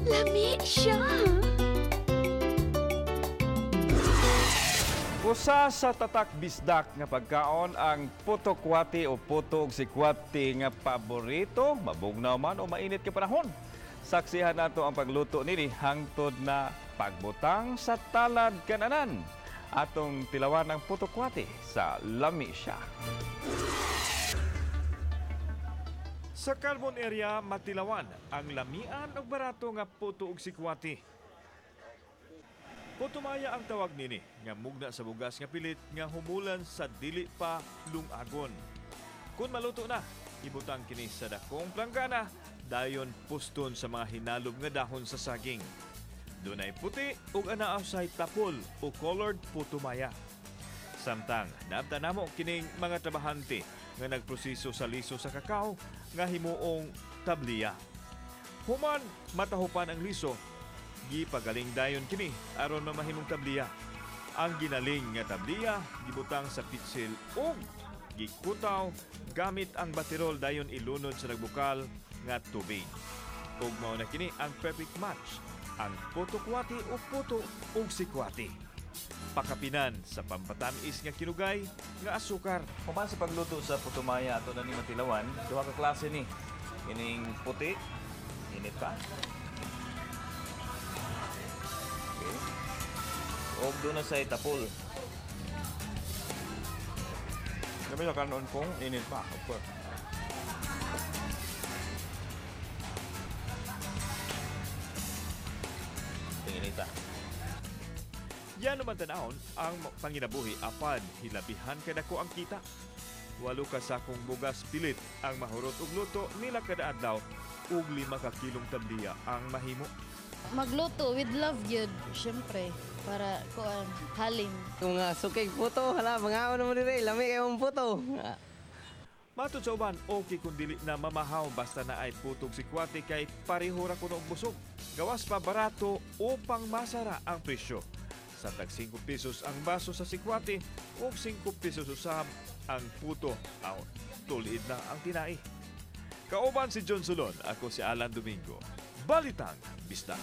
Lami siya. Usa sa tatak bisdak nga pagkaon ang puto kwati o puto og sikwati nga paborito, mabugnaw man o mainit nga panahon. Saksihan nato ang pagluto nini hangtod na pagbutang sa talad kananan. Atong tilawan ang puto kwati sa Lami Siya. Sa Carbon area, matilawan ang lamian og barato nga puto og sikwati. Putumaya ang tawag nini nga mugna sa bugas nga pilit nga humulan sa dili pa lungagon. Kung maluto na, ibutang kini sa dakong planggana dayon puston sa mga hinalob nga dahon sa saging. Dunay puti ug anaa say tapol o colored putumaya. Samtang naabta namo kining mga trabahante nga nagproseso sa liso sa kakao nga himuong tabliya. Human matahupan ang liso, gipagaling dayon kini aron mamahimong tabliya. Ang ginaling nga tabliya gibutang sa pitsil ug gikutaw gamit ang batirol dayon ilunod sa nagbukal nga tubig. Ug mao na kini ang perfect match, ang puto kwati o puto ug sikwati. Pakapinan sa pampatamis nga kinugay nga asukar. Human sa pagluto sa putumaya ato na ni matilawan, duha ka klase ni. Ining puti, init pa. Okay. Og doon na sa itapol. Kami sa kanon kung init pa, of course. Tinginita. Yan naman tanahon ang panginabuhi apan hilabihan kadako ang kita. 8 ka sakong bugas pilit ang mahurot og luto nila kada adlaw ug 5 ka kilong tabliya ang mahimo. Magluto with love yun, syempre, para kuan halin. Kung nga sukig puto, hala, mga ano mo dire, lami kayo mong puto. Matod sa uban, okay kung dili na mamahaw basta na ay putog sikwate kay pareho ra kuno og busog. Gawas pa barato upang masara ang presyo. Sa tag 5 pesos ang baso sa sikwate ug 5 pesos usab ang puto. Aw, tulid na ang tinai. Kauban si John Solon, ako si Alan Domingo. Balitang Bisdak.